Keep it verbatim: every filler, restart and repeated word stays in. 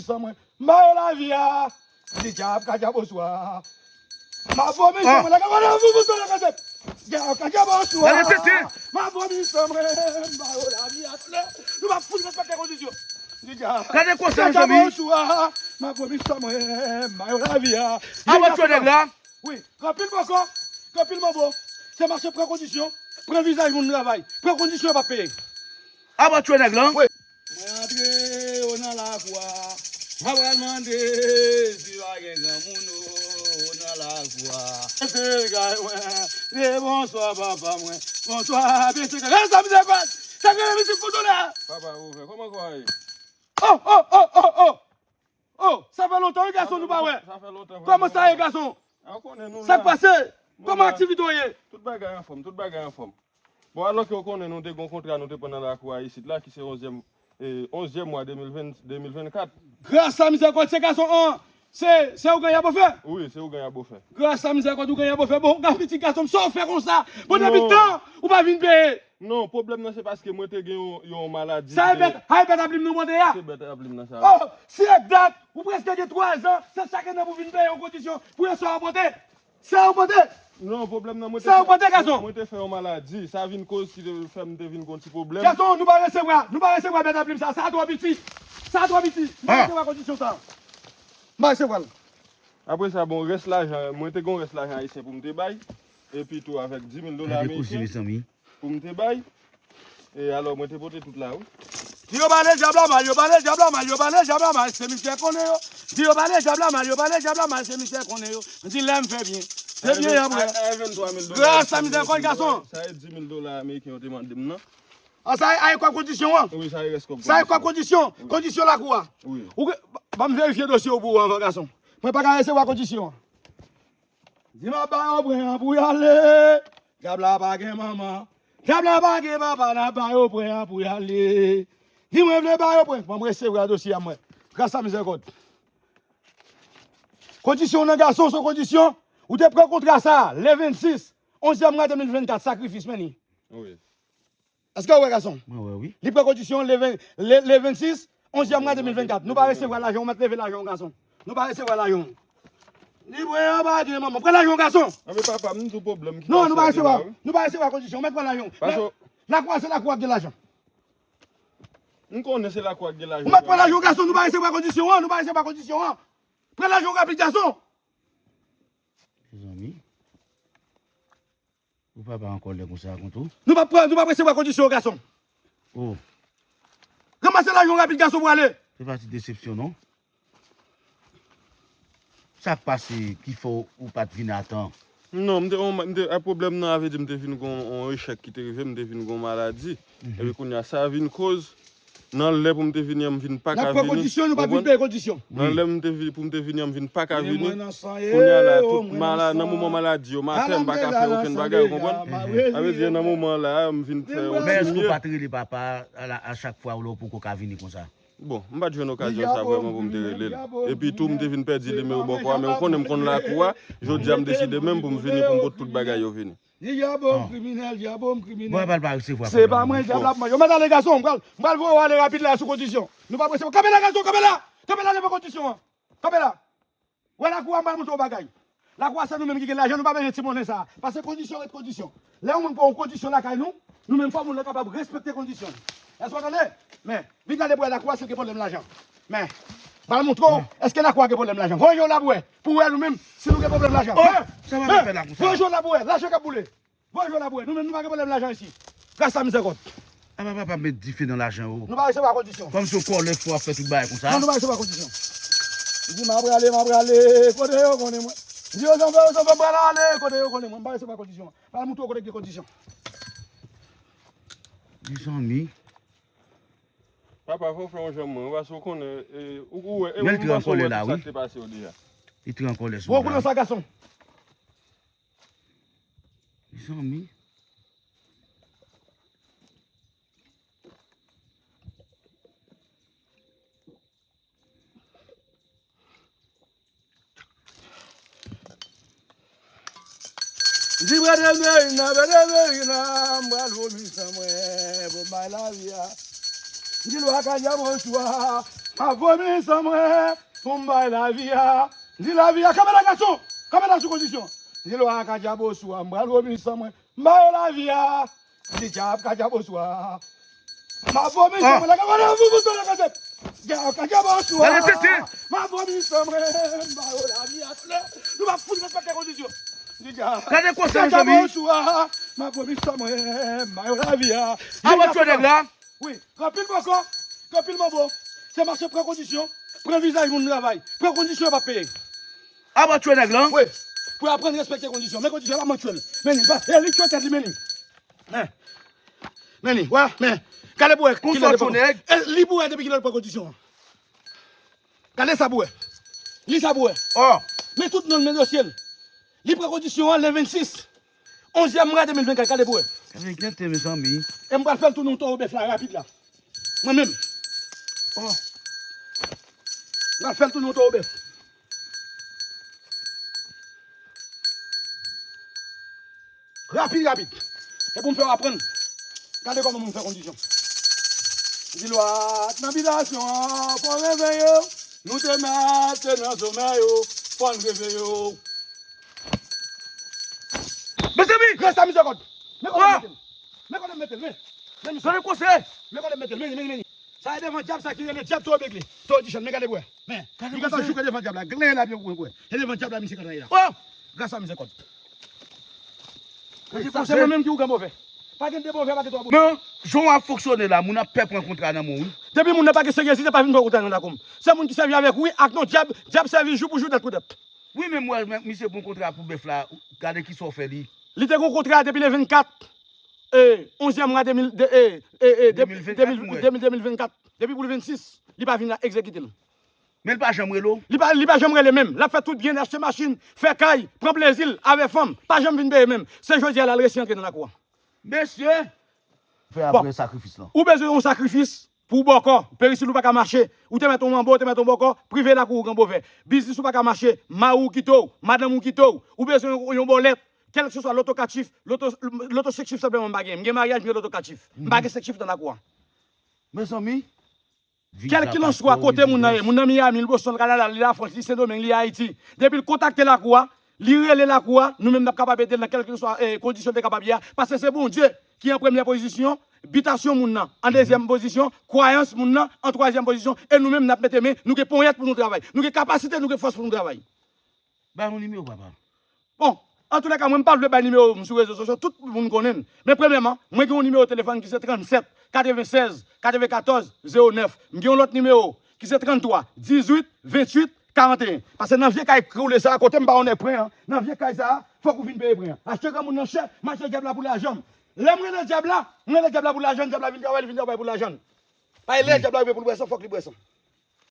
San mwen, m ba yo lavi a. Di dyab ka dyab oswa. M ap vomi san mwen, lage mwen nan voumi san mwen, lage. Dyab ka dyab oswa. M ap vomi san mwen, m ba yo lavi a. Tande, nou p ap fout respekte kondisyon. Di dyab ka dyab oswa. M ap vomi san mwen, m ba yo lavi a. Avan tchwe nèg la. Wi, gen anpil bòkò, gen anpil manbo. Se mache pran kondisyon, pran vizaj moun travay. Pran kondisyon, yo p ap peye. Avan tchwe nèg la. Wi. Mwen antre yo nan lakou a. Mwen pral mande si pa gen granmoun yo nan lakou a. Mesye kay mwen. Di bonswa papa mwen. Bonswa mesye kay. Sa mizè fèt. Sa gen pitit pou nou la. Papa ouvè. Kòman kwa ye? Oh, oh, oh, oh, oh. Oh, sa fè lontan wi gason nou pa wè. Sa fè lontan. Kòman sa ye gason? Sa k pase? Kòman aktivite w ye? Tout bagay anfòm, tout bagay anfòm. Bon, alò ke w konnen nou te gen yon kontra nou te pran nan lakou a isit la, ki se onzyèm, eh, onzyèm mwa de mil ven, de mil vennkat. Gras a mizèrikòd, se gason an, se, se ougan y a bofè? Wi, se ougan y a bofè. Gras a mizèrikòd, ougan y a bofè. Bon, gade pitit gason m, sa w fè konsa? Bon, depi tan, ou pa vin peye. Non, pwoblèm nan se paske mwen te gen yon, yon maladi. Sa e bèt, sa e bèt ablim nou pote a? Se bèt ablim nan sa. Oh, si e dat, ou prèske gen twa zan, se chak ane pou vin peye yon kondisyon pou yon sa w pote. Sa w pote? Non, pwoblèm nan mwen te fè, mwen te fè yon maladi. Sa vin koz ki te fè m te vin gon ti pwoblèm. Gason, nou pa resevwa, nou pa resevwa bèt ablim sa. Sa twò piti. Sa twò piti. Nou pa resevwa kondisyon sa. Nou pa resevwa l. Apre sa, bon, rès lajan, mwen te gon rès lajan ayisyen pou m te bay. Epi tou avèk di mil dola ameriken pou m te bay. E alò, mwen te pote tout la, wi. Di yo pale dyab la mal, yo pale dyab la mal, yo pale dyab la mal, se misye konnen yo. Di yo pale dyab la mal, yo pale dyab la mal, se misye konnen yo. Di lè m fè byen. Se byen y ap wè. Gras a mizèrikòd gason. Sa e di mil dola ameriken yo te mande m nan. Ah, sa e, a e kòb kondisyon an? Wi, sa e rès kòb kondisyon. Sa e kòb kondisyon, kondisyon lakou a. Wi. Ou ke, ba, ban m verifye dosye w pou ou anvan gason. Mwen pa ka resevwa kondisyon an. Di m ap ba yo pwen an pou y ale. Dyab la pa gen manman. Dyab la pa gen papa, n ap ba yo pwen an pou y ale. Di mwen vle ba yo pwen. Ban m resevwa dosye a mwen. Gras a mizèrikòd. Kondisyon nan gason, se kondisyon. Ou te pran kontra sa, le vennsis, onzyèm mwa de mil vennkat, sakrifis, men li. Wi. Èske w wè gason? Mwen wè, wi. Li pran kondisyon le ven, le, le vennsis, onzyèm mwa de mil vennkat. Nou pa resevwa lajan w, mèt leve lajan w, gason. Nou pa resevwa lajan w. Li pran an pa gen manman. Pran lajan w, gason. Anben papa, m di w pwoblèm ki pase la, wi. Non, nou pa resevwa. Nou pa resevwa kondisyon. Mèt pran lajan w. Paske lakou a se lakou a k gen lajan. M konnen se lakou a k gen lajan. Ou mèt pran lajan w, gason. Nou pa resevwa kondisyon an. Nou pa resevwa kondisyon an. Pran lajan w rapid, gason. Mezanmi. Ou papa an kòlè konsa kont ou? Nou p ap pran, nou p ap resevwa kondisyon, gason. Oh. Ranmase lajan w rapid, gason, pou ale. Se pa ti desepsyon, non. Sa k pase ki fè w pa t vin a tan? Non, m te, m te, a pwoblèm nan, a vle di, m te vin gon yon echèk ki te rive, m te vin gon maladi. Mhm. Epi kounye a, sa vin koz Nan lè pou m te vini an, m vin pa ka vini. N ap pran kondisyon, nou pa vin peye kondisyon. Nan lè m te vini, pou m te vini an, m vin pa ka vini. Kounye a la, tout mala-, nan moman maladi yo, maten, m pa ka fè okenn bagay, ou konprann? Sa vle di, nan moman la, m vin fè yon ti mye. Men èske w pa t rele papa a la, a chak fwa lè w poko ka vini konsa? Bon, m pa t jwenn okazyon sa vrèman pou m te rele l. Epi tou, m te vin pèdi nimewo bòkò a, men ou konnen m konn lakou a, jodi a, m deside menm pou m vini, pou m pot tout bagay yo vini. Di dyab ou m kriminèl, dyab ou m kriminèl. Bon, pral pa resevwa. Se pa mwen dyab la ap manje. Yo mèt ale gason, m pral, m pral voye w ale rapid la sou kondisyon. Nou p ap resevwa. Kanpe la gason, kanpe la! Kanpe la devan kondisyon an. Kanpe la. Wè lakou a, m pral montre w bagay. Lakou a se nou menm ki gen lajan, nou pa bezwen ti monnen sa. Paske kondisyon ret kondisyon. Lè yon moun pran yon kondisyon lakay nou, nou menm fò moun nan kapab respekte kondisyon. Èske w tande? Men, vin gade pou wè lakou a si l gen pwoblèm lajan. Men, pral montre w, èske lakou a gen pwoblèm lajan. Voye je w la pou wè. Pou wè nou menm, si nou gen pwoblèm lajan. Oh, sa pa fè la konsa. Voye je w la pou wè, lajan k ap boule. Voye je w la pou wè, nou menm nou pa gen pwoblèm lajan isi. Gras a mizèrikòd. Apa papa met dife nan lajan yo. Nou pa resevwa kondisyon. Kòmsi w kòlèk fò w ap fè tout bagay konsa. Non, nou pa resevwa kondisyon. Li di, "M ap prale, m ap prale, kote yo konnen mwen." Li di, "Yo, zanfan, yo, zanfan, m pral ale, kote yo konnen mwen." M pa resevwa kondisyon. Pa montre w kote gen kondisyon. Mezanmi. Papa, fò w fè yon jan mwen, paske w konnen, e, ou, ou wè, e, men l te an kòlè la, wi. Sa k te pase yo deja. Li te an kòlè sou mwen. Bon, kounye sa, gason. Mezanmi. Di brèt Merina, brèt Merina, m pral vomi san mwen, pou m bay lavi a. Di lwa ka djab oswa, M ap vomi san mwen pou m bay lavi a. M di lavi a, kanpe la gason, kanpe la sou kondisyon. M di lwa a ka djab oswa, m pral vomi san mwen, m ba yo lavi a. M di djab ka djab oswa. M ap vomi san mwen, la ka vomi san mwen, la ka djab oswa. M ap vomi san mwen, m ba yo lavi a. Nou pa fout respekte kondisyon. M di djab ka djab oswa. M ap vomi san mwen, m ba yo lavi a. Wi, gen anpil bòkò, gen anpil manbo. Se mache pran kondisyon, pran vizaj moun travay. Pran kondisyon, pa peye. Aba tchwe nèg lan. Wi, pou aprann respekte kondisyon. Men kondisyon, pa mwen tchwe l. Men li, pa, e li tchwe tèt li, men li. Men, men li, wè, men. Gade pou wè. Konsa tchwe nèg. E li pou wè depi kilè l pran kondisyon an. Gade sa pou wè. Li sa pou wè. Oh. Men tout non l, men dosye l. Li pran kondisyon an le vennsis onzyèm mwa de mil vennkat, gade pou wè. Gade gen te, mezanmi. E m pral fè l tounen yon towo bèf la, rapid la. Mwen menm. Oh. M pral fè l tounen yon towo bèf. Rapid, rapid. E pou m fè w aprann. Gade kòman moun fè kondisyon. Di lwa nan bitasyon an, fò reveye yo. Nou te mèt nan somèy yo, fò n reveye yo. Mezanmi! Gras a mizè kòd. Men kote m mete l. Men kote m mete l, men. Men misye. Tande konsèy. Men kote m mete l, men, men, men. Sa e devan dyab sa ki rele dyab towo begle. Towo dichèn, men gade pou wè. Men, li gentan jouke devan dyab la. Glen la byen pou wè. E devan dyab la misye gentan ye la. Oh! Gras a mizè kòd. Sa se mwen menm ki ougan bovè. Pa gen de bovè, pa gen twa bovè. Men, jan w ap fonksyone la, moun ap pè pran kontra nan men w, wi. Depi moun nan pa gen seryezite, pa vin pran kontra nan lakou m. Se moun ki sèvi avèk wi ak non dyab, dyab sèvi jou pou jou, dat pou dat. Wi, men m wè, men misye pran kontra pou bèf la, gade kisa w fè li. Li te gen kontra depi le vennkat, e, onzyèm mwa de mil, de, e, e, e, de, de mil vennkat, de mil, de mil vennkat. Depi pou le vennsis, li pa vin la egzekite l. Men l pa janm rele w? Li pa, li pa janm rele menm. L ap fè tout byen, achte machin, fè kay, pran plezi l, avè fanm. Pa janm vin peye menm. Se jodi a la l resi antre nan lakou a. Mesye! Fè apre sakrifis lan. Ou bezwen yon sakrifis pou w bòkò. Perisil ou pa ka mache. Ou te mèt yon manbo, ou te mèt yon bòkò, prive lakou ou gen bovè. Biznis ou pa ka mache, mari w kite w, madanm ou kite w. Ou bezwen yon, yon bòlèt, kèlkeswa loto kat chif, loto, loto senk chif senpleman m pa gen. M gen maryaj, m gen loto kat chif. M pa gen senk chif nan lakou a. Mezanmi. Kèlkeswa kote moun nan ye, moun nan Miami, li Boston, Kanada, li Lafrans, li Sendomeng, li Ayiti. Depi l kontakte lakou a, li rele lakou a, nou menm n ap kapab ede l nan kèlkeswa, eh, kondisyon l te kapab ye a. Paske se Bondye ki an premyè pozisyon, bitasyon moun nan, an dezyèm pozisyon, kwayans moun nan, an twazyèm pozisyon, e nou menm n ap mete men, nou gen ponyèt pou nou travay. Nou gen kapasite, nou gen fòs pou nou travay. Ba nou nimewo, papa. Bon, antoulèka, mwen m pa vle bay nimewo m sou rezo sosyo, tout moun konnen m. Men premyèman, mwen gen yon nimewo telefòn ki se trannsèt, katrevennsèz, katrevenkatòz, zewo nèf. M gen yon lòt nimewo ki se tranntwa, dizuit, venntuit, karanteyen. Paske nan vye kay koule sa a, kote m pa wè nèg pran an, nan vye kay sa a, fòk ou vin peye pran an. Achte granmoun nan chè, m achte dyab la pou lajan m. Lè m rele dyab la, m rele dyab la pou lajan, dyab la vin travay, li vin travay pou lajan. Paske lè dyab la rive pou l bwè san, fòk li bwè san.